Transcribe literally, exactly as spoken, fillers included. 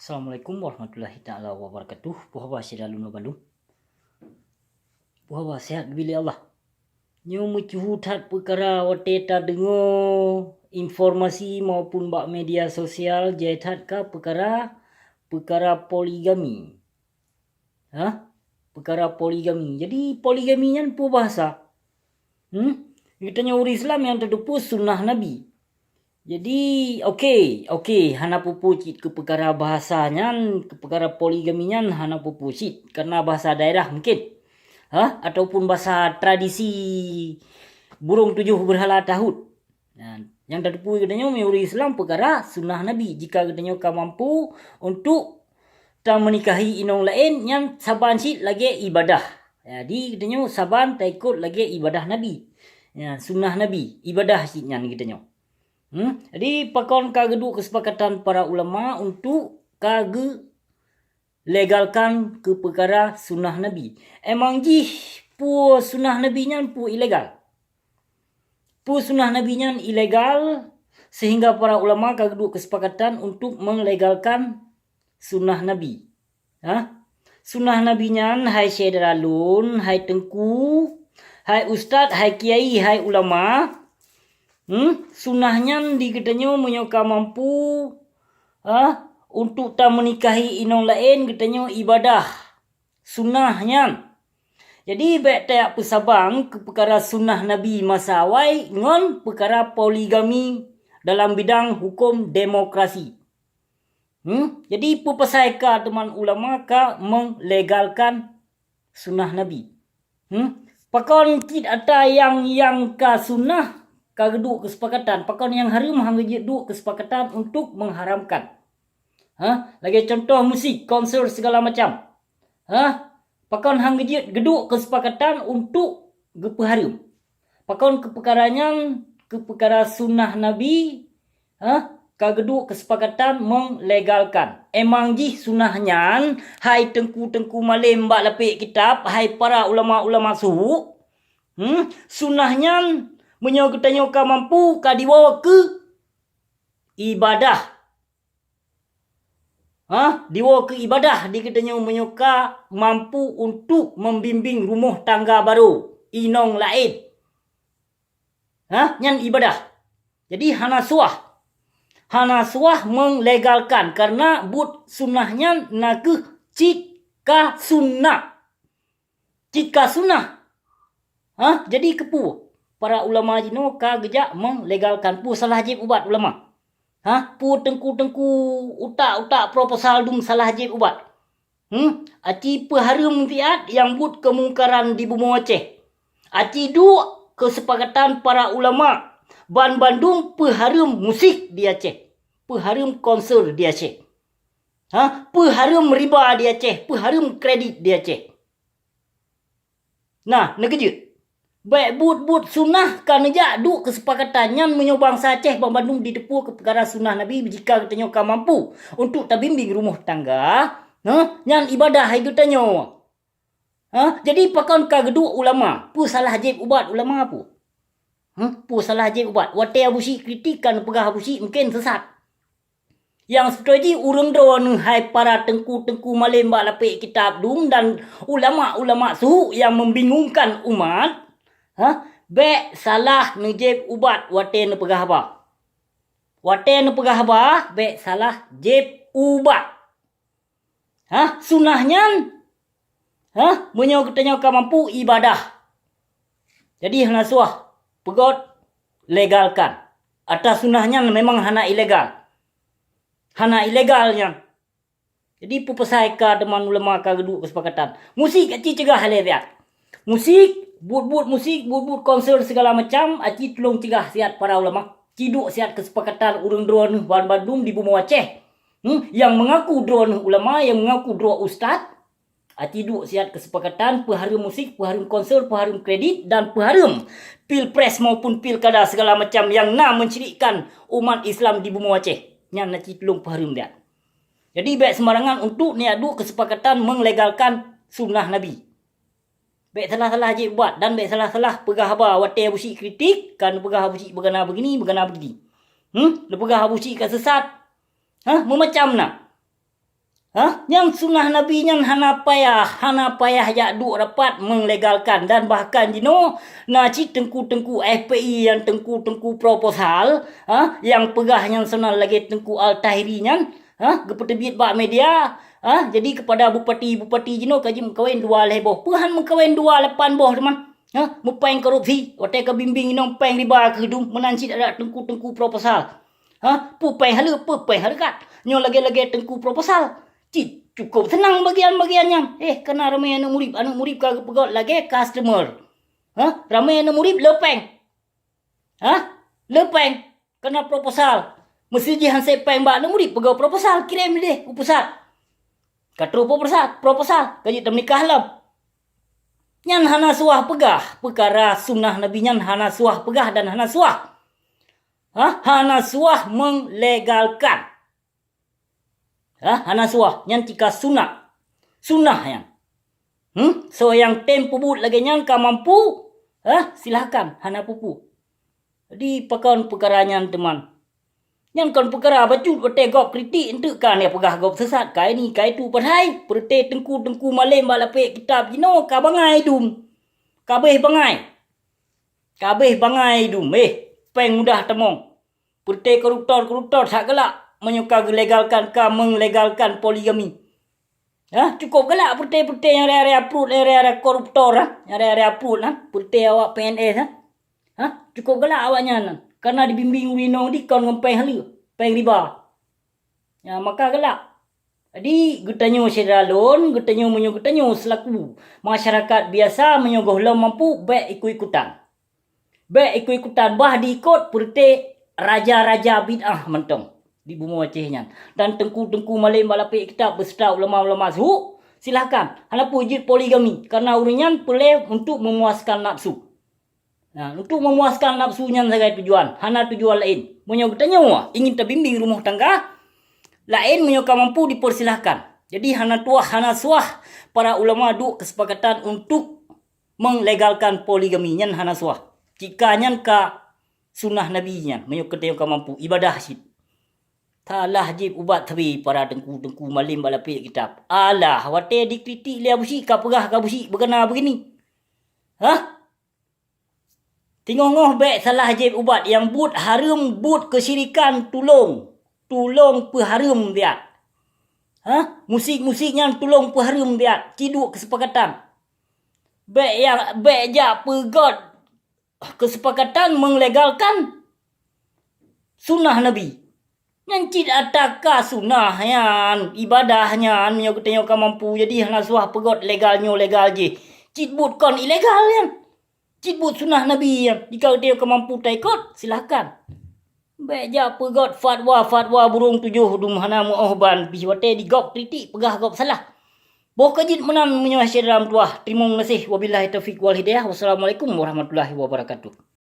Assalamualaikum warahmatullahi taala wabarakatuh. Puhaba sida lôn bandum. Puhaba sehat geubri lé Allah. Nyoe meucuhu that peukara watée tadeungoe informasi maupun bak media sosial jai that ka peukara, peukara poligami. Ha? Peukara poligami. Jadi poligami nyan peue bahasa? Hmm? Geutanyoe ureuëng Islam nyang tateupeue sunnah Nabi. Jadi, oke, oke, hana peue-peue cit keu peukara bahasa nyan, keu peukara poligami nyan hana peue-peue cit, karena bahasa daerah mungkin. Ha? Ataupun bahasa tradisi burung tujuh berhala tahut. Nah, nyang tateupeue geutanyoe meunyoe ureuëng Islam peukara sunnah Nabi. Jika geutanyoe ka mampu untuk tameunikahi inong laén, nyan saban cit lagée ibadah. Jadi geutanyoe saban taikot lagée ibadah Nabi. Ya, sunnah Nabi, ibadah cit nyan geutanyoe. Hmm? Jadi, pakon ka geuduek keusepakatan para ulama untuk ka geulegalkan keu peukara sunnah Nabi? Emang jih peue sunnah Nabi nyan peue ilegal? Peue sunnah Nabi nyan ilegal sehingga para ulama ka geuduek keusepakatan untuk melegalkan sunnah Nabi? Ha? Sunnah Nabi nyan, hai syedara lôn, hai teungku, hai ustaz, hai kiai, hai ulama, hmm, sunnah nyan di geutanyoe meunyoe ka mampu, ha, untuk tameunikahi inong laén, geutanyoe ibadah sunnah nyan. Jadi, bék tajak peusabang keu peukara sunnah Nabi masa awai ngon peukara poligami dalam bidang huköm demokrasi. Hmm? Jadi, peue pasai ka teuma ulama ka melegalkan sunnah Nabi? Hmm? Pakon cit atra nyang, nyang ka sunnah ka geuduek keusepakatan, pakon nyang hareuem han geujeuet duek keusepakatan untuk mengharamkan? Ha? Lagée contoh musik, konser segala macam. Ha? Pakon han geujeuet geuduek keusepakatan untuk geupeuhareuem? Pakon keu peukara nyan, keu peukara sunnah Nabi, ha, ka geuduek keusepakatan melegalkan? Emang jih sunnah nyan, hai teungku-teungku malém bak lapék kitab, hai para ulama-ulama su, hmm, sunnah nyan meunyoe geutanyoe ka mampu, ka diwoe keu ibadah. Ha, diwoe keu ibadah di geutanyoe meunyoe ka mampu untuk membimbing rumoh tangga barô inong laén. Ha, nyan ibadah. Jadi hana suah. Hana suah melegalkan, karena buet sunnah nyan nakeuh cit ka sunnah. Cit ka sunnah. Ha, jadi keupeue para ulama jinoe ka geujak melegalkan? Peue salah jieb ubat ulama? Ha, peue teungku-teungku utak-utak proposal dum salah jieb ubat? Hmm, aci peuhareuem siat nyang buet keumungkaran di bumoe Aceh. Aci duek keusepakatan para ulama, banbandum peuhareuem musik di Aceh, peuhareuem konser di Aceh. Ha, peuhareuem riba di Aceh, peuhareuem kredit di Aceh. Nah, neukeujeuet. Bék buet-buet sunnah ka neujak duek keusepakatan nyan meunyoe bansa Aceh banmandum jiteupeue keu peukara sunnah Nabi, jika geutanyoe ka mampu untuk tabimbing rumoh tangga, ha, nyan ibadah hai geutanyoe. Ha, jadi pakon ka geuduek ulama? Peue salah jieb ubat ulama peue? Hmm, peue salah jieb ubat? Watée Abusyik kritik kan peugah Abusyik mungken sesat. Nyang seubeutôi jih ureuëng droeneuh hai para teungku-teungku malém bak lapék kitab dum dan ulama-ulama su nyang membingungkan umat, ha, bék salah neujieb ubat watée neupeugah haba. Watée neupeugah haba, bék salah jieb ubat. Ha, sunnah nyan, ha, meunyoe geutanyoe ka mampu ibadah. Jadi hana suah, peugot, legalkan. Atra sunnah nyan memang hana ilegal. Hana ilegal nyan. Jadi peue pasai ka teuma ulama ka geuduek keusepakatan? Musik aci cegah lé siat. Musik, buet-buet musik, buet-buet konser segala macam, aci tulông cegah siat para ulama. Ci duek siat keusepakatan ureuëng droeneuh banmandum di bumoe Aceh. Hmm, nyang mengaku droeneuh ulama, nyang mengaku droe ustaz, aci duek siat keusepakatan peuhareuem musik, peuhareuem konser, peuhareuem kredit, dan peuhareuem pilpres maupun pilkada segala macam nyang na mencirikkan umat Islam di bumoe Aceh. Nyan aci tulông peuhareuem siat. Jadi bék sembarangan untuk neujak duek keusepakatan melegalkan sunnah Nabi. Bék salah-salah jieb ubat dan bék salah-salah peugah haba watée Abusyik kritik, kan peugah Abusyik beugana begini, beugana begini. Hmm? Neupeugah Abusyik ka sesat. Ha? Meumacam na. Ha? Nyang sunnah Nabi nyan hana payah, hana payah jak duek rapat meulegalkan, dan bahkan jinoe na cit teungku-teungku F P I nyang teungku-teungku proposal, ha, nyang peugah nyang sunnah lagée Teungku Al-Tahiri nyan, ha, geupeuteubiet bak media, ha, jadi keupada bupati-bupati jinoe ka jimeukawen dua lhée boh. Peue han meukawen dua lapan boh teuma? Ha, meupéng korupsi, watée ka bimbéng inong péng riba keu dum, meunan cit adak teungku-teungku proposal. Ha, peue péng haleue, peue péng hareukat. Nyoe lagée-lagée teungku proposal. Cit cukôp seunang bagian-bagian nyan. Eh, kana ramé aneuk murit, aneuk murit ka geupeugét lagée customer. Ha, ramé aneuk murit le péng. Ha? Le péng. Kana proposal. Meusijih han sép péng bak aneuk murit, peugét proposal, kirém ideh u pusat. Ka troh proposal, proposal, ka jeuet tameunikah lom. Nyan hana suah peugah, peukara sunnah Nabi nyan hana suah peugah dan hana suah. Ha? Hana suah meulegalkan. Ha? Hana suah, nyan tika sunnah. Sunnah nyan. Hmm? Soe nyang tem peubuet lagée nyan ka mampu, ha? Silahkan, hana peue-peue. Jadi, pakon peukara nyan, teuma? Nyan kon peukara bacut watée gob kritik, enteuk ka neupeugah gob sesat, ka ini, ka itu, padahai peureuté teungku-teungku malém bak lapék kitab jinoe ka bangai dum. Ka abéh bangai. Ka abéh bangai dum, eh, péng mudah tamong. Peureuté koruptor-koruptor that galak meunyoe ka geulegalkan, ka meulegalkan poligami. Ha, cukôp galak peureuté-peureuté nyang raya-raya pruet, nyang raya-raya koruptor, ha, nyang raya-raya pruet, ha, peureuté awak P N S, ha. Ha, cukôp galak awaknyan, karena dibimbing ulih inong dikon ngon péng haleue, péng riba. Ya, maka galak. Jadi, geutanyoe syedara lôn, geutanyoe meunyoe geutanyoe seulaku masyarakat biasa, meunyoe gohlom mampu, bék ikut-ikutan. Bék ikut-ikutan, bah diikot peureuté raja-raja bid'ah mantong di bumoe Aceh nyan. Dan teungku-teungku malém bak lapék kitab beserta ulama-ulama su, silahkan. Hana peue jeuet poligami, karena ureuëng nyan peureulée untuk memuaskan nafsu. Nah, untuk memuaskan nafsu nyan sagai tujuan, hana tujuan laén. Meunyoe geutanyoe ingin tabimbing rumoh tangga, laén meunyoe ka mampu dipersilahkan. Jadi hana tuah, hana suah para ulama duek keusepakatan untuk meulegalkan poligami, nyan hana suah. Jika nyan ka sunnah Nabi nyan, meunyoe geutanyoe ka mampu, ibadah cit. Salah jieb ubat sabe para teungku-teungku malém bak lapék kitab. Alah, watée dikritik lé Abu Syik ka peugah keu Abu Syik beugana begini. Hah? Teungoh-ngoh bék salah jieb ubat, nyang buet hareuem, buet keusyirikan tulông, tulông peuhareuem biat. Hah? Musik-musik nyan tulông peuhareuem biat, ci duek keusepakatan. Bék ya, bék jak peugét keusepakatan meulegalkan sunnah Nabi. Nyan cit ata ka sunnah nyan, ibadah nyan, meunyoe geutanyoe ka mampu, jadi hana suah peugét legal nyoe legal jih. Cit buet kon ilegal nyan. Cit buet sunnah Nabi nyan. Jika geutanyoe ka mampu taikot, silahkan. Bék jak peugét fatwa-fatwa burông tujoh dum hana meuoh ban pih watée di gob kritik peugah gob salah. Boh ka jeuet meunan meunyoe syedara meutuwah. Teurimong gaséh. Wabillahi taufiq wal hidayah. Wassalamualaikum warahmatullahi wabarakatuh.